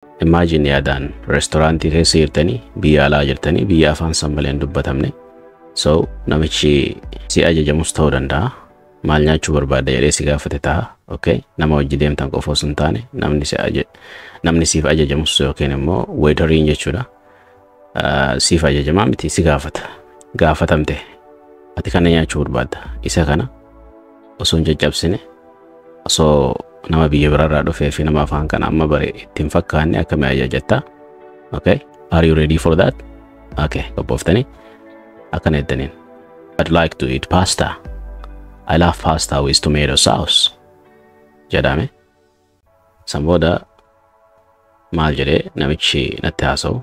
Imagine, yaadaan reestooraantii keessa jirtanii, biyya alaa jirtanii, biyya afaan san malee hin dubbatamne. So namichi si ajajamus ta'uu danda'a. Maal nyaachuu barbaadda jedhee si gaafate ta'a. Okay, nama hojii deemtan qofa osoo hin taane, namni siif ajajamus yookiin immoo waiteriin jechuudha. Siif ajajamaa miti, si gaafata. Gaafatamte, ati kana nyaachuu barbaadda. Isa kana osoo hin caccabsine, osoo nama biyya biraarraa dhufee fi nama afaan kana amma bare ittiin fakkaanne, akkamii ajajatta? Okay, are you ready for that? Okay, qophooftanii akkana jettaniin. "I'd like to eat pasta. I love pasta with tomato sauce" jedhame. San booda maal jedhee namichi natti haasa'u?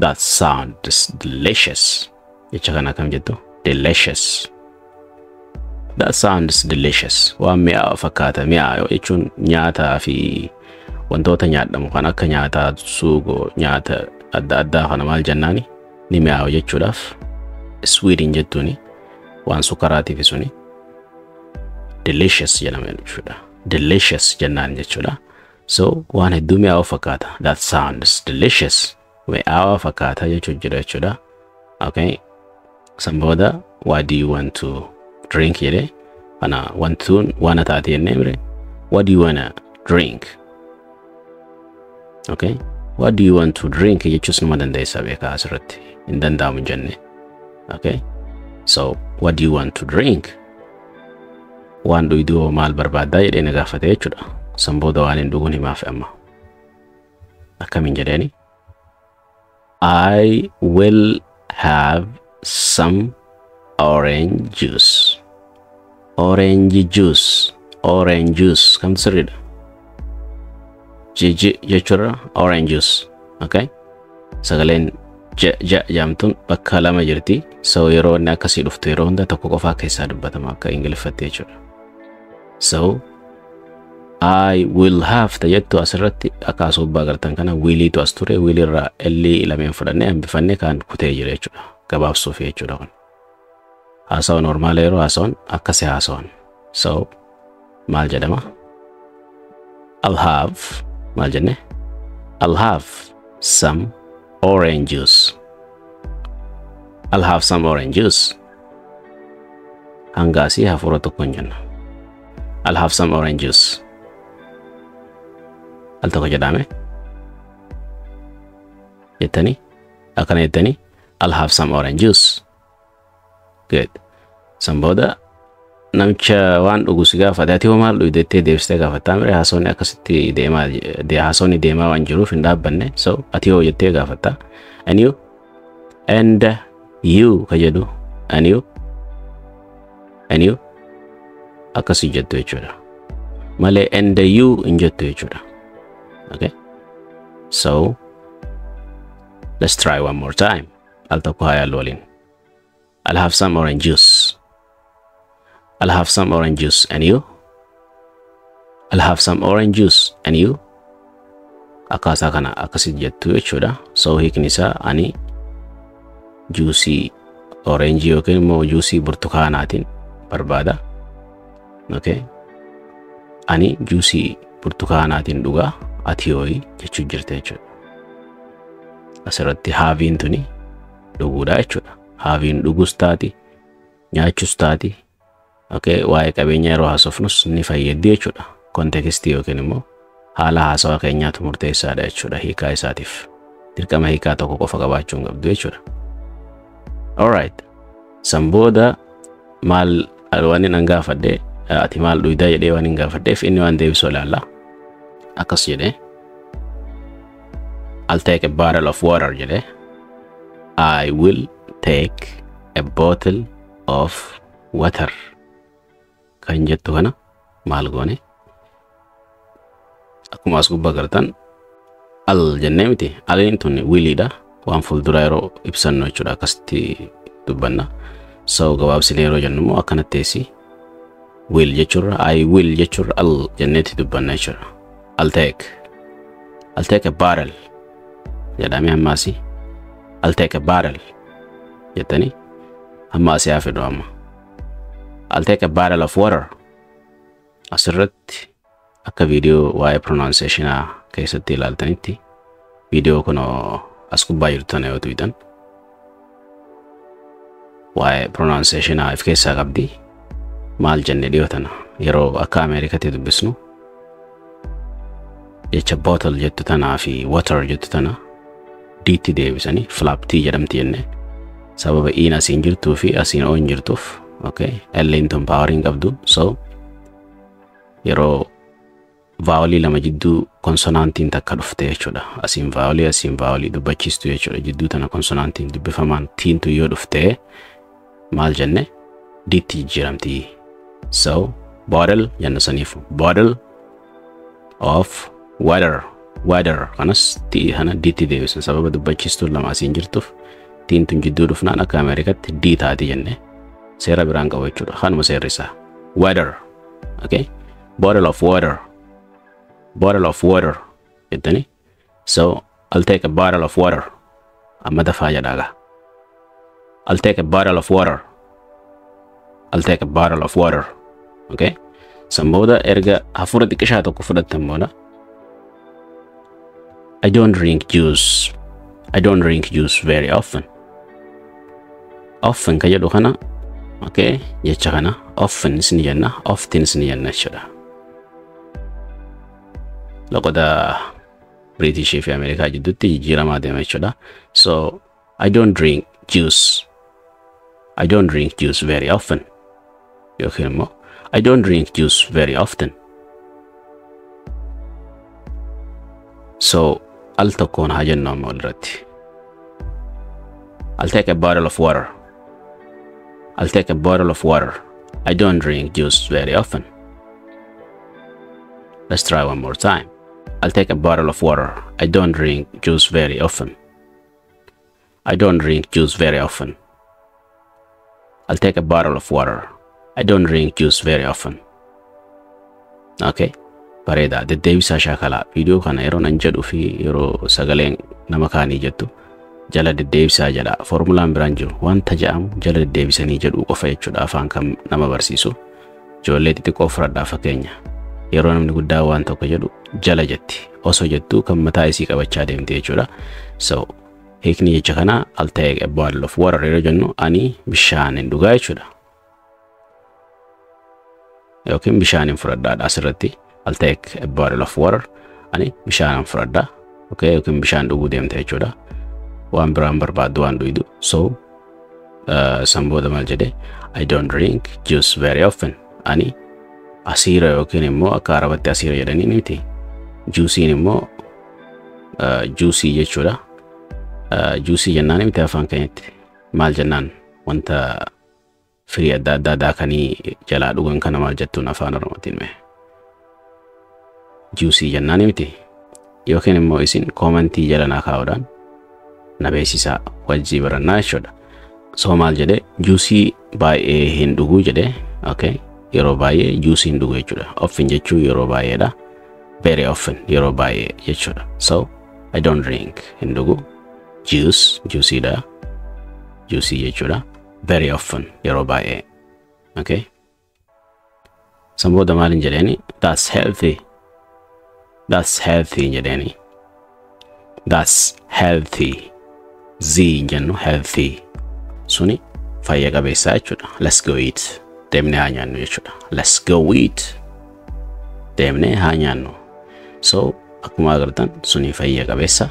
"That sounds delicious." Jecha kana akkam jettu? Delicious. "That sounds delicious." Waan mi'aawa fakkaata. Mi'aawa jechuun nyaataa fi wantoota nyaadhamu kan akka nyaataa, suugoo, nyaata adda addaa kana maal jennaani? Ni mi'aawa jechuudhaaf sweetiin jettuuni, waan sukkaraatiif suni delicious jedhama jechuudha. Delicious jennaan jechuudha. So waan hedduu mi'aawa fakkaata. "That sounds delicious." Mi'aawa fakkaata jechuu jira jechuudha. Okay. San booda "What do you want to drink?" jedhee. Kana wantuun waan taate jennee mire. "What do you wanna drink?" Okay. "What do you want to drink?" jechuus numa dandeessa, beekaa, asirratti hin danda'amu hin jenne. Okay. So "What do you want to drink?" Waan dhugduu maal barbaaddaa jedhee na gaafate jechuudha. San booda waan hin dhuguun himaaf amma. Akkamiin jedheeni? "I will have some orange juice." Orange juice. Orange juice. Kamtu sirriidha? Jiji jechuurra orange juice. Okay? Sagaleen j j jedhamtuun bakka lama jirti. So yeroo inni akkasii dhuftu, yeroo hunda tokko qofaa keessaa dubbatama akka Ingiliffatti jechuudha. So "I will have" ta jettu asirratti akka asuubbaa agartan kana williitu as ture, willirraa L lameen fudhannee hambifannee kan kutee jira jechuudha. Gabaabsuuf jechuudha kun. Haasawa normaala yeroo haasawan akkasi haasawan. So maal jedhama? I'll have, maal jenne? "I'll have some orange juice. I'll have some orange juice." Hanga asii hafuura tokko hin jenna. "I'll have some orange juice." Al tokko jedhame. Jettanii, akkana jettanii, "I'll have some orange juice." Good. San booda namicha waan dhugu si gaafate, ati hoo maal dhugde jettee deebistee gaafattaa mire? Haasawni akkasitti deemaa, haasawni deemaa waan jiruuf hin dhaabbanne. So ati hoo jettee gaafattaa. "And you?" "And you" ka jedhu, "And you?" "And you?" Akkasii jettu jechuudha. Malee "and you" hin jettu jechuudha. Okay? So let's try one more time. Al tokko haa yaallu waliin. "I'll have some orange juice. I'll have some orange juice. And you?" "I'll have some orange juice. And you?" Akkaataa kana akkasitti jettu jechuudha. So hiikni isaa ani juusii orange yookiin immoo juusii burtukaanaatiin barbaada. Okay. Ani juusii burtukaanaatiin dhugaa, ati hooyi jechuu jirte jechuudha. Asirratti haveiin tuni dhuguudha jechuudha. Haveiin dhugus taati, nyaachus taati. Okay, waa'ee qabeenya yeroo haasofnus ni fayyaddi jechuudha. Contextii yookiin immoo haala haasawaa keenyaatu murteessaadha jechuudha hiikaa isaatiif. Dirqama hiikaa tokko qofa qabaachuu hin qabdu jechuudha. Alright. San booda maal waan inni gaafadhe, ati maal dhuydaa jedhee waan hin gaafadheef, inni waan deebisu ilaalla. Akkas jedhee. "I'll take a bottle of water" jedhee. "I will take a bottle of water" kan jettu kana maal goone? Akkuma as gubbaa gartan "I'll" jennee miti. I'lliin tun williidha. Waan fuuldura yeroo ibsannu jechuudha, akkasitti dubbanna. So gabaabsinee yeroo jennu immoo akkanatti teessi. "Will" jechuurra, "I will" jechuurra "I'll" jenneetti dubbanna jechuudha. "I'll take a bottle" jedhamee ammaasi. "I'll take a bottle" jettanii amma asii haa fidu amma. "I'll take a bottle of water." Asirratti akka viidiyoo waa'ee pronunciationaa keessatti ilaaltanitti viidiyoo kunoo as gubbaa jirtu tana yoo tuqxan waa'ee pronunciationaa of keessaa qabdi. Maal jenne dhiyoo tana? Yeroo akka Ameerikaatti dubbisnu jecha bottle jettu tanaa fi water jettu tana diitti deebisanii flap T jedhamti jenne. Sababa iin asiin jirtuu fi asiin o hin jirtuuf, okay, L'n tun powerii hin qabdu. So yeroo vowelii lama jidduu consonantiin takka dhufte jechuudha. Asiin vowelii, asiin vowelii dubbachiistu jechuudha. Jidduu tana consonantiin dubbifamaan tiintu yoo dhufte maal jenne? Diitti jijjiiramti. So bottle jenna. Saniif bottle of water, water kanas tii kana diitti deebisan. Sababa dubbachiistuun lama asiin jirtuuf tiin tun jidduu dhufnaan akka Ameerikatti dii taati jenne. Seera biraan qabu jechuudha. Kanuma seerri isaa. Water, okay, bottle of water, bottle of water jettani. So I'll take a bottle of water. Amma dafaa jedhaagaa. I'll take a bottle of water. I'll take a bottle of water. Okay, san booda erga hafuura xiqqishaa tokko fudhattan booda, I don't drink juice. I don't drink juice very often. Often ka jedhu kana, okay, jecha kana often ni jenna, often ni jenna jechuudha. Loqoda Britishii fi Ameerikaa jidduutti jijjiiramaa deema jechuudha. So I don't drink juice. I don't drink juice very often. Yookiin immoo I don't drink juice very often. So al tokkoon haa jennu amma walirratti. I'll take a bottle of water. I'll take a bottle of water. I don't drink juice very often. Let's try one more time. I'll take a bottle of water. I don't drink juice very often. I don't drink juice very often. I'll take a bottle of water. I don't drink juice very often. Okay. Bareeda, deddeebisaa shaakalaa. Viidiyoo kana yeroo nan jedhuu fi yeroo sagaleen nama kaanii jettu jala deddeebisaa jedha. Formulaan biraan jiru wanta jedhamu jala deddeebisanii jedhuu qofa jechuudha afaan kan nama barsiisu. Ijoollee xixiqqoo fudhadhaa fakkeenya. Yeroo namni guddaa waan tokko jedhu jala jetti. Osoo jettuu kan mataa isii qabachaa deemti jechuudha. So hiikni jecha kanaa I'll take a bottle of water yeroo jennu ani bishaan hin dhugaa jechuudha. Yookiin bishaan hin fudhadhaadha asirratti. I'll take a bottle of water. Ani bishaan hin fudhadhaa. Okay, yookiin bishaan dhuguu deemte jechuudha. Waan biraan barbaaddu waan dhugdu. So san booda maal jedhe? I don't drink juice very often. Ani asiira yookiin immoo akka Arabatti asiira jedhanii miti. Juusiin immoo juusii jechuudha. Juusii jennaan miti afaan keenyatti. Maal jennaan? Wanta firii adda addaa daakanii jalaa dhugan kana maal jettuun afaan Oromootiin mee? Juusii jennaan miti. Yookiin immoo isin commentii jala naa kaa'uudhaan na beeksisaa, wajjii barannaa jechuudha. So maal jedhee? Juusii baay'ee hin dhuguu jedhee. Okay. Yeroo baay'ee juusii hin dhugu jechuudha. Often jechuun yeroo baay'eedha. Very often yeroo baay'ee jechuudha. So I don't drink hin dhugu. Juice juusiidha. Juusii jechuudha. Very often yeroo baay'ee. Okay. San booda maalin jedheeni? That's healthy. That's healthy jedheeni. That's healthy. Z hin jennu, healthy. Suni fayya qabeessaa jechuudha. Let's go eat. Deemnee haa nyaannu jechuudha. Let's go eat. Deemnee haa nyaannu. So akkuma agartan suni fayya qabeessa.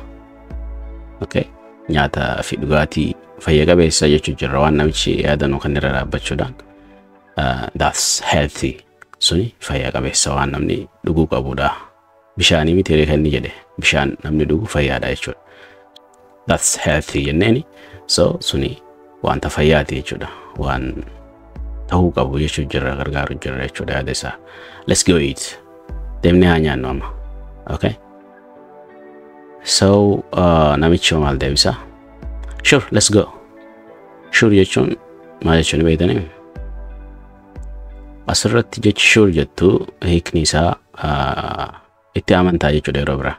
Okay. Nyaata fi dhugaatii fayya qabeessa jechuu jirra waan namichi yaadannoo kan irra dhaabbachuudhaan. That's healthy. Suni fayya qabeessa waan namni dhuguu qabudha. Bishaanii miti kan inni jedhe, bishaan namni dhugu fayyaadha jechuudha. That's healthy jenneeni. So suni wanta fayyaati jechuudha. Waan ta'uu qabu jechuu jirra, gargaaru jirra jechuudha yaada isaa. Let's go eat. Deemnee haa nyaannu amma. Okay. So namichi maal deebisa? Sure, let's go. Sure jechuun maal jechuun beektanii? Asirratti jechi sure jettu hiikni isaa itti amantaa jechuudha yeroo biraa.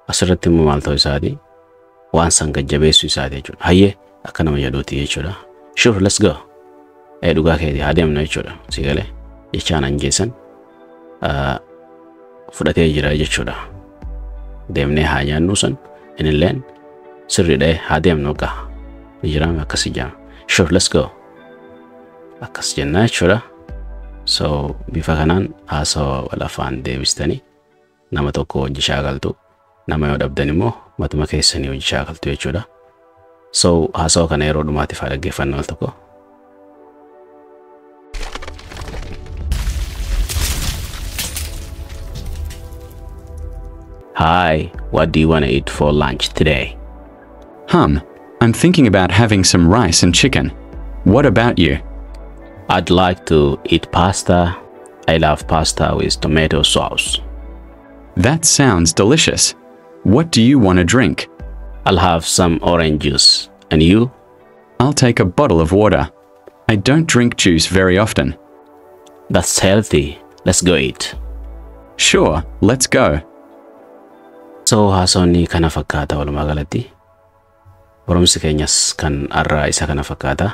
Asirratti immoo maal ta'uu isaati? Waan san gajjabeessuu isaati jechuudha. Hayyee akka nama jedhuuti jechuudha. Sure, let's go. Ee, dhugaa keeti, haa deemnu jechuudha. Si galee jechaan anjeessan fudhatee jira jechuudha. Deemnee haa nyaannu san inilleen sirriidha haa deemnu gaha. Ni jiraame akkas jedhama. Sure, let's go. Akkas jennaa jechuudha. So bifa kanaan haasawa wal afaan deebistanii nama tokko hojii shaakaltu, nama yoo dhabdan immoo matuma keessanii hojii shaakaltu jechuudha. So haasawa kana yeroo dhumaatiif haa dhaggeeffannu al tokko. Hi, what do you want to eat for lunch today? I'm thinking about having some rice and chicken. What about you? I'd like to eat pasta. I love pasta with tomato sauce. That sounds delicious. What do you want to drink? I'll have some orange juice. And you? I'll take a bottle of water. I don't drink juice very often. That's healthy. Let's go eat. Sure, let's go. So haasawni kana fakkaata walumaa galatti. Barumsi keenyas kan har'aa isa kana fakkaata.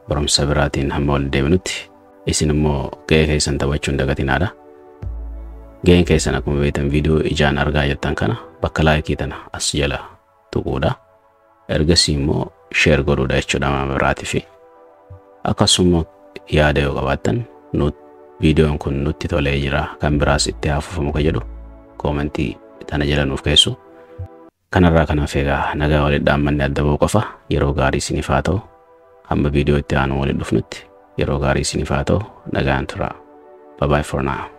Barumsa biraatiin hamma wal deebinutti isin immoo ga'ee keessan taphachuu hin dagatinaadha. Ga'een keessan akkuma beektan viidiyoo ijaan argaa jirtan kana bakka like tana as jala tuquudha. Ergasii immoo share godhuudha jechuudha nama biraatiif. Akkasuma yaada yoo qabaattan viidiyoon kun nutti tolee jira kan biraas itti haa fufamu ka jedhu comment tana jala nuuf keessu. Kanarraa kanaaf egaa nagaa walitti dhaammanne adda ba'uu qofa yeroo gaarii isiniif haa ta'u. Hamma viidiyoo itti aanu walitti dhufnutti yeroo gaarii isiniif haa ta'u, nagaan tura. Bye bye for now.